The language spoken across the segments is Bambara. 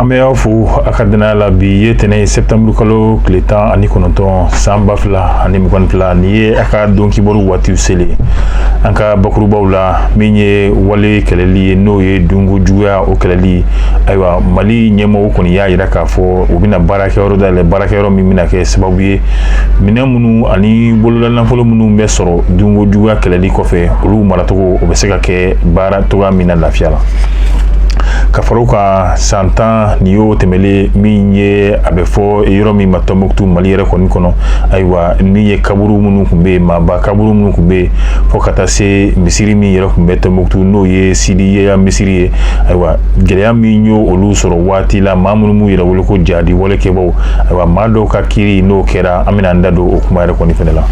An bɛ aw fo a ka danaya la. Bi ye tɛnɛ ye, septembre kalo tile 19, san 2022. Nin ye a ka don kibaru waatiw selen. An ka bakurubaw la, min ye wale kɛlɛli ye, n'o ye dunko juguya, o kɛlɛli. Ayiwa, Mali ɲɛmɔgɔw kɔni y'a yira k'a fɔ u bɛna baarakɛyɔrɔ dayɛlɛ, baarakɛyɔrɔ min bɛna kɛ sababu ye, minɛn minnu ani bololanafolo minnu bɛ sɔrɔ dunko juguya kɛlɛli kɔfɛ, olu maracogo, o bɛ se ka kɛ baara cogoya min na lafiya la. Ka fara o kan, san 10 nin y'o tɛmɛlen, min ye a bɛ fɔ yɔrɔ min ma Tɔnbɔkutu, Mali yɛrɛ kɔni kɔnɔ. Ayiwa, min ye kaburu minnu tun bɛ yen, maaba kaburu minnu tun bɛ yen, fo ka taa se misiri min yɛrɛ tun bɛ Tɔnbɔkutu, n'o ye Sidi Yeya misiri ye. Ayiwa, gɛlɛya min y'o olu sɔrɔ waati la, maa minnu b'u yɛrɛ wele ko jadi walekɛbaw, ayiwa, maa dɔw ka kiiri n'o kɛra, an bɛna an da don o kuma yɛrɛ kɔni fɛnɛ la.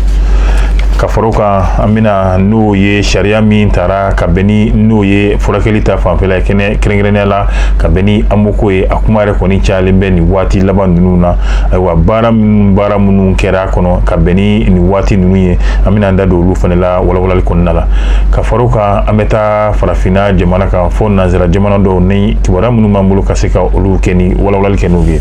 Ka fara o kan, an bɛna n'o ye sariya min tara ka bɛn ni n'o ye furakɛli ta fanfɛla ye, kɛnɛ kɛrɛnkɛrɛnnenya la ka bɛn ni AMO ko ye. A kuma yɛrɛ kɔni cayalen bɛ nin waati laban ninnu na. Ayiwa, baara minnu kɛra a kɔnɔ ka bɛn ni nin waati ninnu ye, an bɛna an da don olu fana la walawalali kɔnɔna la. Ka fara o kan, an bɛ taa farafinna jamana kan, fo nanzara jamana dɔw, ni kibaruya minnu b'an bolo ka se ka olu kɛ ni walawalali kɛ n'u ye.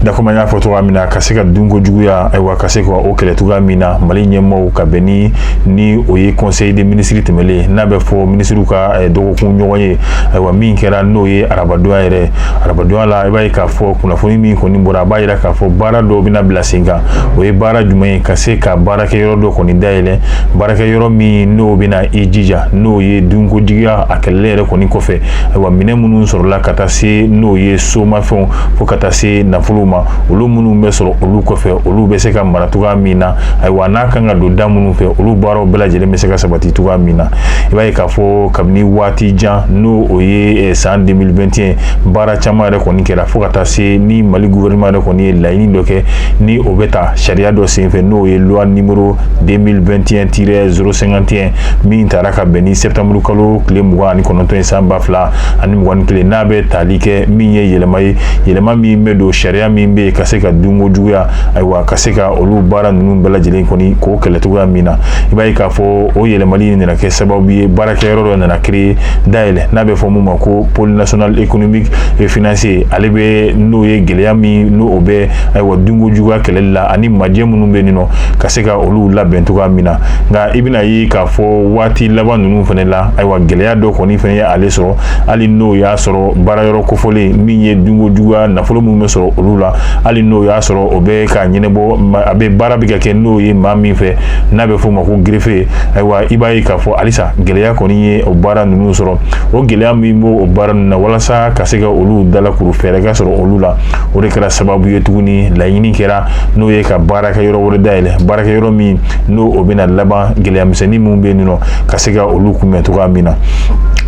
I komi an y'a fɔ cogoya min na, ka se ka dunko juguya, ayiwa, ka se ka o kɛlɛ cogoya min na, Mali ɲɛmaaw ka bɛn ni o ye conseil des ministres tɛmɛlen, n'a bɛ fɔ minisiriw ka dɔgɔkun ɲɔgɔn ye. Ayiwa, min kɛra, n'o ye arabadonya yɛrɛ, arabadonya la, i b'a ye k'a fɔ kunnafoni min kɔni bɔra, a b'a yira k'a fɔ baara dɔw bɛna bila sen kan. O ye baara jumɛn ye? Ka se ka baarakɛyɔrɔ dɔ kɔni dayɛlɛ, baarakɛyɔrɔ min n'o bɛna i jija, n'o ye dunko juguya a kɛlɛli yɛrɛ kɔni kɔfɛ. Ayiwa, minɛn minnu sɔrɔla, ka taa se n'o ye somafɛnw, fo ka taa se nafolo ma, olu minnu bɛ sɔrɔ olu kɔfɛ, olu bɛ se ka mara cogoya min na. Ayiwa, n'a kan ka don da minnu fɛ, olu baaraw bɛɛ lajɛlen bɛ se ka sabati cogoya min na. I b'a ye k'a fɔ kabini waati jan, n'o o ye san 2021, baara caman yɛrɛ kɔni kɛra, fo ka taa se ni Mali gouvernement yɛrɛ kɔni ye laɲini dɔ kɛ, ni o bɛ ta sariya dɔ senfɛ, n'o ye loi numéro 2021-051 min taara ka bɛn ni septembre kalo tile 29 ye, san 2021, n'a bɛ tali kɛ min ye yɛlɛma ye, yɛlɛma min bɛ don sariya min bɛ yen ka se ka dunko juguya, ayiwa, ka se ka olu baara ninnu bɛɛ lajɛlen kɔni k'o kɛlɛ cogoya min na. I b'a ye k'a fɔ o yɛlɛmali nana kɛ sababu ye, baarakɛyɔrɔ dɔ nana créer, dayɛlɛ, n'a bɛ fɔ mun ma ko pôle national économique et financier. Ale bɛ n'o ye gɛlɛya min n'o o bɛ, ayiwa, dunko juguya kɛlɛli la ani majɛ minnu bɛ yen nɔ, ka se ka olu labɛn cogoya min na. Nka i bɛna ye k'a fɔ waati laban ninnu fana la, ayiwa, gɛlɛya dɔ kɔni fana ye ale sɔrɔ, hali n'o y'a sɔrɔ baarayɔrɔ kofɔlen min ye dunko juguya, nafolo minnu bɛ sɔrɔ olu la, hali n'o y'a sɔrɔ o bɛ ka ɲɛnabɔ, a bɛ baara bɛ ka kɛ n'o ye maa min fɛ, n'a bɛ f'o ma ko greffe. Ayiwa, i b'a ye k'a fɔ halisa gɛlɛya kɔni ye o baara ninnu sɔrɔ. O gɛlɛya min b'o o baara ninnu na, walasa ka se ka olu dalakuru, fɛɛrɛ ka sɔrɔ olu la, o de kɛra sababu ye tuguni laɲini kɛra, n'o ye ka baarakɛyɔrɔ wɛrɛ dayɛlɛ, baarakɛyɔrɔ min n'o o bɛna laban gɛlɛya misɛnnin minnu bɛ yen nɔ, ka se ka olu kunbɛn cogoya min na.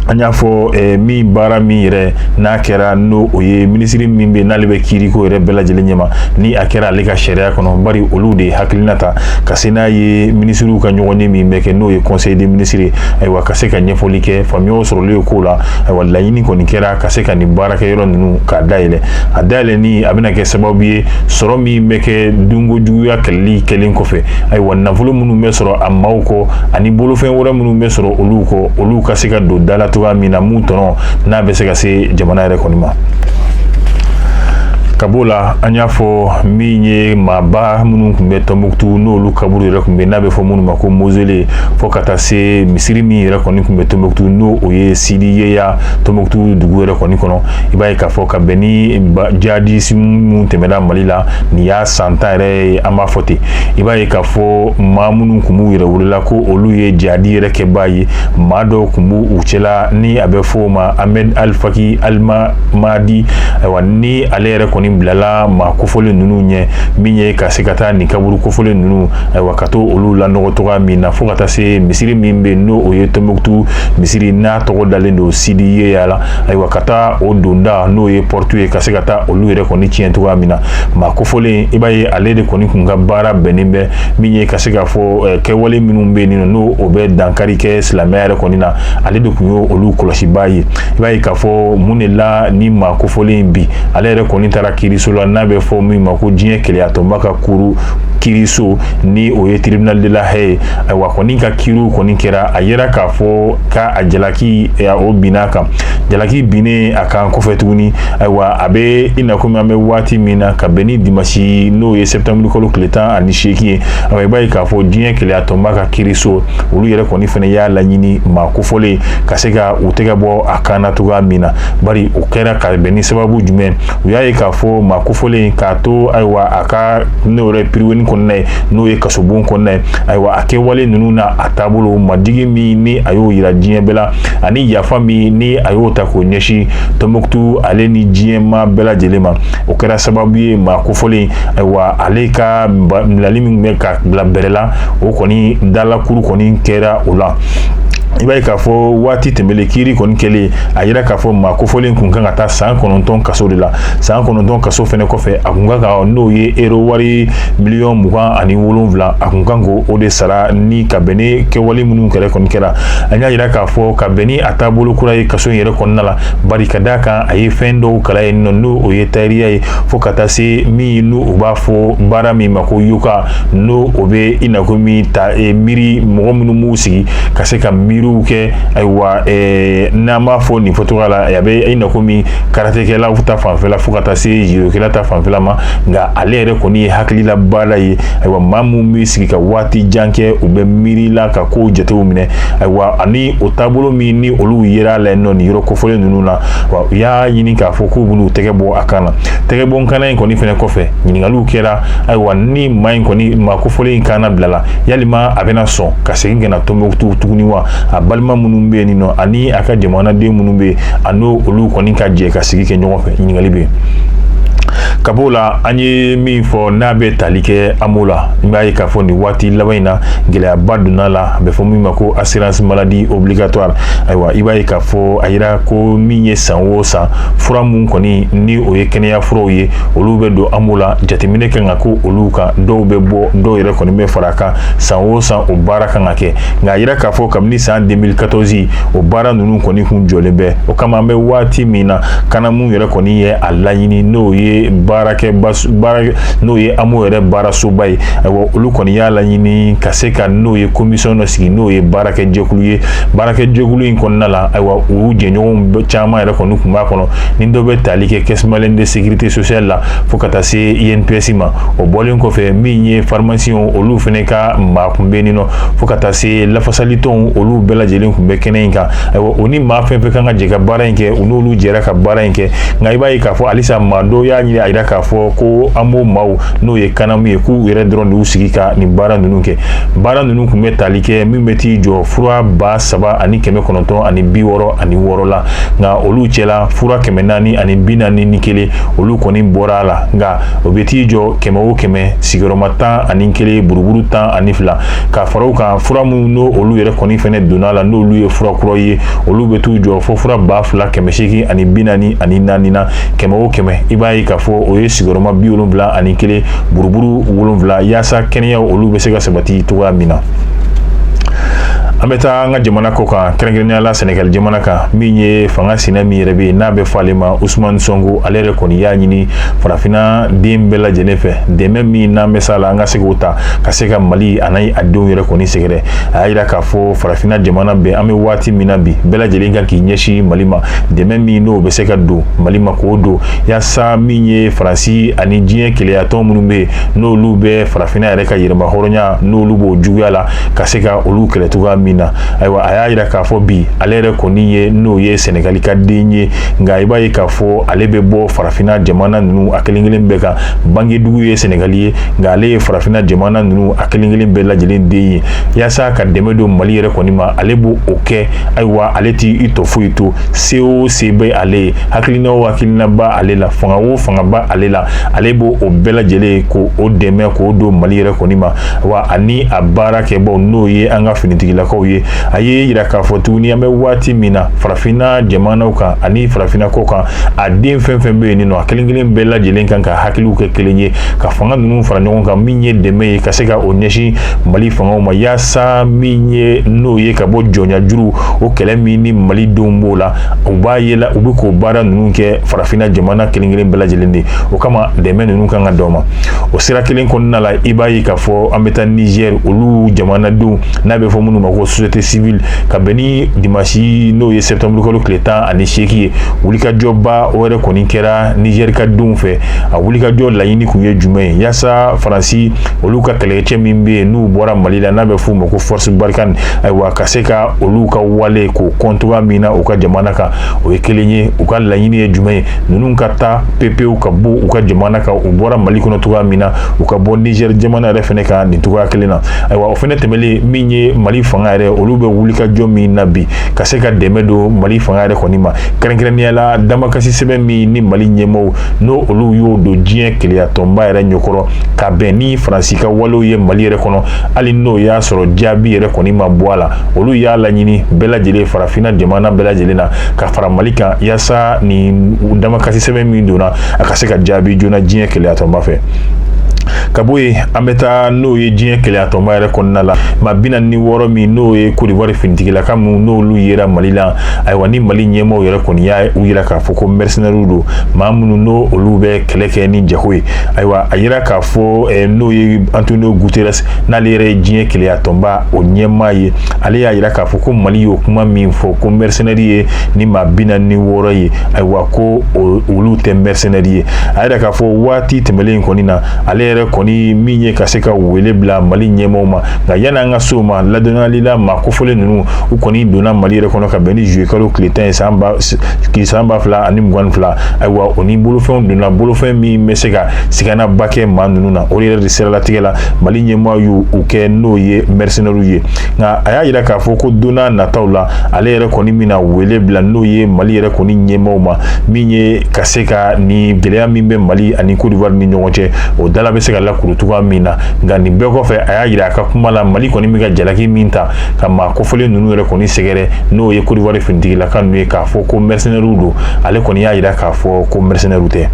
An y'a fɔ min baara min yɛrɛ n'a kɛra, n'o o ye minisiri min bɛ n'ale bɛ kiiriko yɛrɛ bɛɛ lajɛlen ɲɛma, ni a kɛra ale ka sariya kɔnɔ, bari olu de ye hakilina ta ka se n'a ye minisiriw ka ɲɔgɔnye min bɛ kɛ, n'o ye conseil des ministres. Ayiwa, ka se ka ɲɛfɔli kɛ, faamuyaw sɔrɔlen ye ko la. Ayiwa, laɲini kɔni kɛra ka se ka nin baarakɛyɔrɔ ninnu k'a dayɛlɛ. A dayɛlɛ ni a bɛna kɛ sababu ye, sɔrɔ min bɛ kɛ dunko juguya kɛlɛli kɛlen kɔfɛ, ayiwa, nafolo minnu bɛ sɔrɔ a maaw kɔ ani bolofɛn wɛrɛ minnu bɛ sɔrɔ olu kɔ, olu ka se ka don da la cogoya min na, mun tɔnɔ n'a bɛ se ka se jamana yɛrɛ kɔni ma. Ka b'o la, an y'a fɔ min ye maaba minnu tun bɛ Tɔnbukutu, n'olu kaburu yɛrɛ tun bɛ, n'a bɛ fɔ minnu ma ko mausolée, fo ka taa se misiri min yɛrɛ kɔni tun bɛ Tɔnbukutu, n'o o ye Sidi Yeya, Tɔnbukutu dugu yɛrɛ kɔni kɔnɔ. I b'a ye k'a fɔ ka bɛn ni jihadisi minnu tɛmɛna Mali la, nin y'a san 10 yɛrɛ ye, an b'a fɔ ten. I b'a ye k'a fɔ maa minnu tun b'u yɛrɛ wolola ko olu ye jihadi yɛrɛ kɛbaa ye, maa dɔw tun b'u cɛla ni a bɛ fɔ o ma Ahmed Alfaki Alma Mahdi. Ayiwa, ni ale yɛrɛ kɔni bilala maa kofɔlen ninnu ɲɛ, min ye ka se ka taa nin kaburu kofɔlen ninnu, ayiwa, ka to olu lanɔgɔ cogoya min na, fo ka taa se misiri min bɛ n'o o ye Tɔnbukutu misiri, n'a tɔgɔ dalen don Sidi Yeya la, ayiwa, ka taa o donda, n'o ye porte ye, ka se ka taa olu yɛrɛ kɔni tiɲɛ cogoya min na. Maa kofɔlen, i b'a ye ale de kɔni kun ka baara bɛnnen bɛ min ye ka se k'a fɔ kɛwale minnu bɛ yen n'o o bɛ dankari kɛ silamɛya yɛrɛ kɔni na, ale de kun ye olu kɔlɔsibaa ye. I b'a ye k'a fɔ mun de la ni maa kofɔlen bi, ale yɛrɛ kɔni taara kiiriso la, n'a bɛ fɔ min ma ko diɲɛ kelenyatɔnba ka kuru kiiriso, ni o ye tribunal de la Haye ye. Ayiwa, kɔni ka kiiriw kɔni kɛra, a yera k'a fɔ k'a jalaki o binna kan, jalaki binnen a kan kɔfɛ tuguni. Ayiwa, a bɛ i na komi an bɛ waati min na, ka bɛn ni dimasi, n'o ye septembre kalo tile 18 ye. Ayiwa, i b'a ye k'a fɔ diɲɛ kelenyatɔnba ka kiiriso, olu yɛrɛ kɔni fana y'a laɲini maa kofɔlen ka se ka u tɛgɛ bɔ a kan na cogoya min na. Bari o kɛra ka bɛn ni sababu jumɛn? U y'a ye k'a fɔ maa kofɔlen k'a to, ayiwa, a ka n'o yɛrɛ piriweni kɔnɔna ye, n'o ye kasobon kɔnɔna ye, ayiwa, a kɛwale ninnu na, a taabolo majigi min ni a y'o yira diɲɛ bɛɛ la, ani yafa min ni a y'o ta k'o ɲɛsin Tɔnbɔkutu ale ni diɲɛ maa bɛɛ lajɛlen ma, o kɛra sababu ye maa kofɔlen, ayiwa, ale ka bilali min bɛ ka bila bɛrɛ la, o kɔni dalakuru kɔni kɛra o la. I b'a ye k'a fɔ waati tɛmɛlen, kiiri kɔni kɛlen, a yira k'a fɔ maa kofɔlen kun kan ka taa san 9 kaso de la. San 9 kaso fɛnɛ kɔfɛ, a kun kan ka, n'o ye ero wari miliyɔn 27, a kun kan k'o de sara ni ka bɛn ni kɛwale minnu kɛrɛ kɔni kɛra. An y'a yira k'a fɔ ka bɛn ni a taabolo kura ye kaso in yɛrɛ kɔnɔna la, bari ka d'a kan a ye fɛn dɔw kalan yen nɔ, n'o o ye tayiriya ye, fo ka taa se min n'u u b'a fɔ baara min ma ko yoga, n'o o bɛ i n'a ko min ta miiri, mɔgɔ minnu b'u sigi ka se ka miiriw kɛ. Ayiwa, n'an b'a fɔ nin fɔcogoya la, a bɛ i n'a ko min karatekɛlaw ta fanfɛla, fo ka taa se judokɛla ta fanfɛla ma. Nka ale yɛrɛ kɔni ye hakilila baara ye. Ayiwa, maa minnu bɛ sigi ka waati jan kɛ, u bɛ miiri la ka kow jatew minɛ. Ayiwa, ani o taabolo min ni olu yera a la yen nɔ, nin yɔrɔ kofɔlen ninnu na, wa u y'a ɲini k'a fɔ k'u bɛn'u tɛgɛ bɔ a kan na. Tɛgɛ bɔ kana in kɔni fɛnɛ kɔfɛ, ɲininkaliw kɛra. Ayiwa, ni maa in kɔni, maa kofɔlen in kan bilala, yalima a bɛna sɔn ka segin ka na Tɔnbɔkutu tuguni wa? A balima minnu bɛ yen nɔ, ani a ka jamanaden minnu bɛ yen, a n'o olu kɔni ka jɛ ka sigi kɛ ɲɔgɔn fɛ, ɲininkali bɛ yen. Ka b'o la, an ye min fɔ n'a bɛ tali kɛ AMO la, i b'a ye k'a fɔ nin waati laban in na, gɛlɛyaba donna la, a bɛ fɔ min ma ko assurance maladie obligatoire. Ayiwa, i b'a ye k'a fɔ a yira ko min ye san o san fura mun kɔni ni o ye kɛnɛya furaw ye, olu bɛ don AMO la, jateminɛ kan ka ko olu kan, dɔw bɛ bɔ, dɔw yɛrɛ kɔni bɛ fara a kan. San o san o baara kan ka kɛ, nka a yira k'a fɔ kabini san 2014, o baara ninnu kɔni kun jɔlen bɛ. O kama, an bɛ waati min na, CANAM yɛrɛ kɔni ye a laɲini, n'o ye baarakɛ baara, n'o ye AMO yɛrɛ baarasoba ye. Ayiwa, olu kɔni y'a laɲini ka se ka, n'o ye commission dɔ sigi, n'o ye baarakɛjɛkulu ye. Baarakɛjɛkulu in kɔnɔna la, ayiwa, u jɛɲɔgɔnw caman yɛrɛ kɔni tun b'a kɔnɔ, ni dɔ bɛ tali kɛ Caisse malienne de sécurité sociale la, fo ka taa se INPS ma. O bɔlen kɔfɛ, min ye pharmacien, olu fana ka maa kun bɛ yen nɔ, fo ka taa se lafasalitɔnw, olu bɛɛ lajɛlen tun bɛ kɛnɛ in kan. Ayiwa, o ni maa fɛn fɛn kan ka jɛ ka baara in kɛ, u n'olu jɛra ka baara in kɛ. Nka i b'a ye k'a fɔ halisa maa dɔw y'a ɲini a yira k'a fɔ ko AMO maaw, n'o ye CANAM ye, k'u yɛrɛ dɔrɔn de y'u sigi ka nin baara ninnu kɛ. Baara ninnu tun bɛ tali kɛ min bɛ t'i jɔ fura 3966 la, nka olu cɛla fura 441, olu kɔni bɔra a la. Nka o bɛ t'i jɔ kɛmɛ o kɛmɛ sigiyɔrɔma 11, buruburu 12. Ka fara o kan, fura minnu n'o olu yɛrɛ kɔni fɛnɛ donna a la, n'olu ye fura kura ye, olu bɛ t'u jɔ fo fura 2884 na kɛmɛ o kɛmɛ. I b'a ye k'a fɔ o ye sigiyɔrɔma 71, buruburu 7, yaasa kɛnɛya olu bɛ se ka sabati cogoya min na. An bɛ taa an ka jamana kɔ kan, kɛrɛnkɛrɛnnenya la Sɛnɛgali jamana kan. Min ye fanga sinɛ min yɛrɛ bɛ yen, n'a bɛ fɔ ale ma Usumani Sɔnko, ale yɛrɛ kɔni y'a ɲini farafinna den bɛɛ lajɛlen fɛ, dɛmɛ min n'an bɛ s'a la, an ka se k'o ta ka se ka Mali a n'a a denw yɛrɛ kɔni sɛgɛrɛ. A y'a yira k'a fɔ farafinna jamana bɛɛ, an bɛ waati min na bi, bɛɛ lajɛlen kan k'i ɲɛsin Mali ma, dɛmɛ min n'o bɛ se ka don Mali ma, k'o don, yaasa min ye Faransi ani diɲɛ kelenyatɔn minnu bɛ yen, n'olu bɛ farafinna yɛrɛ ka yɛrɛmahɔrɔnya, n'olu b'o juguya la, ka se ka olu kɛlɛ cogoya min na. Ayiwa, a y'a yira k'a fɔ bi, ale yɛrɛ kɔni ye, n'o ye Sɛnɛgali ka den ye, nka i b'a ye k'a fɔ ale bɛ bɔ farafinna jamana ninnu a kelen kelen bɛɛ kan. Bangedugu ye Sɛnɛgali ye, nka ale ye farafinna jamana ninnu a kelen kelen bɛɛ lajɛlen den ye. Yaasa ka dɛmɛ don Mali yɛrɛ kɔni ma, ale b'o o kɛ. Ayiwa, ale t'i i tɔ foyi to, se o se bɛ ale ye, hakilina o hakilina b'a ale la, fanga o fanga b'a ale la, ale b'o o bɛɛ lajɛlen k'o dɛmɛ k'o don Mali yɛrɛ kɔni ma. Wa ani a baarakɛbaw, n'o ye an ka finitigilakaw ɲɛmaaw ye. A ye yira k'a fɔ tuguni, an bɛ waati min na, farafinna jamanaw kan ani farafinna kɔ kan, a den fɛn fɛn bɛ yen nɔ, a kelen kelen bɛɛ lajɛlen kan ka hakiliw kɛ kelen ye, ka fanga ninnu fara ɲɔgɔn kan, min ye dɛmɛ ye ka se ka o ɲɛsin Mali fangaw ma, yaasa min ye n'o ye ka bɔ jɔnya juru o kɛlɛ min ni Malidenw b'o la, u b'a ye la, u bɛ k'o baara ninnu kɛ farafinna jamana kelen kelen bɛɛ lajɛlen de. O kama, dɛmɛ ninnu kan ka d'aw ma. O sira kelen kɔnɔna la, i b'a ye k'a fɔ an bɛ taa Niger, olu jamanadenw n'a bɛ fɔ minnu ma ko société civile, ka bɛn ni dimanche, n'o ye septembre kalo tile 18 ye, wulikajɔba o yɛrɛ kɔni kɛra Niger ka denw fɛ. A wulikajɔ laɲini kun ye jumɛn ye? Yaasa Faransi, olu ka kɛlɛkɛcɛ min bɛ yen n'u bɔra Mali la, n'a bɛ f'u ma ko force Barkhane, ayiwa, ka se ka olu ka wale k'o kɔn cogoya min na u ka jamana kan, o ye kelen ye. U ka laɲini ye jumɛn ye? Ninnu ka taa pepewu ka bɔ u ka jamana kan. U bɔra Mali kɔnɔ cogoya min na, u ka bɔ Niger jamana yɛrɛ fɛnɛ kan nin cogoya kelen na. Ayiwa, o fɛnɛ tɛmɛlen, min ye Mali fanga yɛrɛ, olu bɛ wulikajɔ min na bi ka se ka dɛmɛ don Mali fanga yɛrɛ kɔni ma, kɛrɛnkɛrɛnnenya la damakasi sɛbɛn min ni Mali ɲɛmaaw n'o olu y'o don diɲɛ kelenya tɔnba yɛrɛ ɲɛkɔrɔ, ka bɛn ni Faransi ka walew ye Mali yɛrɛ kɔnɔ, hali n'o y'a sɔrɔ jaabi yɛrɛ kɔni ma bɔ a la, olu y'a laɲini bɛɛ lajɛlen, farafinna jamana bɛɛ lajɛlen na, ka fara Mali kan, yaasa nin damakasi sɛbɛn min donna, a ka se ka jaabi joona diɲɛ kelenya tɔnba fɛ. Ka bɔ yen, an bɛ taa n'o ye diɲɛ kelenya tɔnba yɛrɛ kɔnɔna la. Maa 46 min n'o ye Côte d'Ivoire finitigilaka minnu n'olu yera Mali la, ayiwa, ni Mali ɲɛmaaw yɛrɛ kɔni y'a u yira k'a fɔ ko mercenaires don, maa minnu n'o olu bɛ kɛlɛ kɛ ni jago ye. Ayiwa, a yira k'a fɔ n'o ye Antonio Guterres, n'ale yɛrɛ ye diɲɛ kelenya tɔnba o ɲɛmaa ye, ale y'a yira k'a fɔ ko Mali y'o kuma min fɔ ko mercenaires ye ni maa 46 ye, ayiwa, ko olu tɛ mercenaires ye. A yira k'a fɔ waati tɛmɛlen kɔni na, ale yɛrɛ kɔni min ye ka se ka wele bila Mali ɲɛmaaw ma. Nka yanni an ka s'o ma, ladɔnniyali la, maa kofɔlen ninnu, u kɔni donna Mali yɛrɛ kɔnɔ ka bɛn ni juillet kalo tile 10 ye san 2022. Ayiwa, o ni bolofɛnw donna, bolofɛn min bɛ se ka siganaba kɛ maa ninnu na, o yɛrɛ de siralatigɛ la, Mali ɲɛmaaw y'u kɛ n'o ye mercenaires ye. Nka a y'a yira k'a fɔ ko don n'a nataw la, ale yɛrɛ kɔni bɛna wele bila n'o ye Mali yɛrɛ kɔni ɲɛmaaw ma, min ye ka se ka nin gɛlɛya min bɛ Mali ani Côte d'Ivoire ni ɲɔgɔn cɛ, o dala bɛ se ka lakuru cogoya min na. Nka nin bɛɛ kɔfɛ, a y'a yira a ka kuma la, Mali kɔni bɛ ka jalaki min ta ka maa kofɔlen ninnu yɛrɛ kɔni sɛgɛrɛ, n'o ye Côte d'Ivoire finitigilaka ninnu ye, k'a fɔ ko mercenaires don, ale kɔni y'a yira k'a fɔ ko mercenaires tɛ.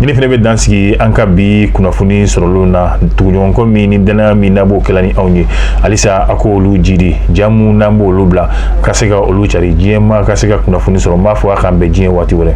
Ni fɛnɛ bɛ dan sigi an ka bi kunnafoni sɔrɔlenw na. Tuguɲɔgɔnko min ni danaya min n'a b'o kɛla ni anw ye, halisa a k'olu jidi jamu n'an b'olu bila ka se ka olu cari diɲɛ ma, ka se ka kunnafoni sɔrɔ. N b'a fɔ a k'an bɛn diɲɛ waati wɛrɛ.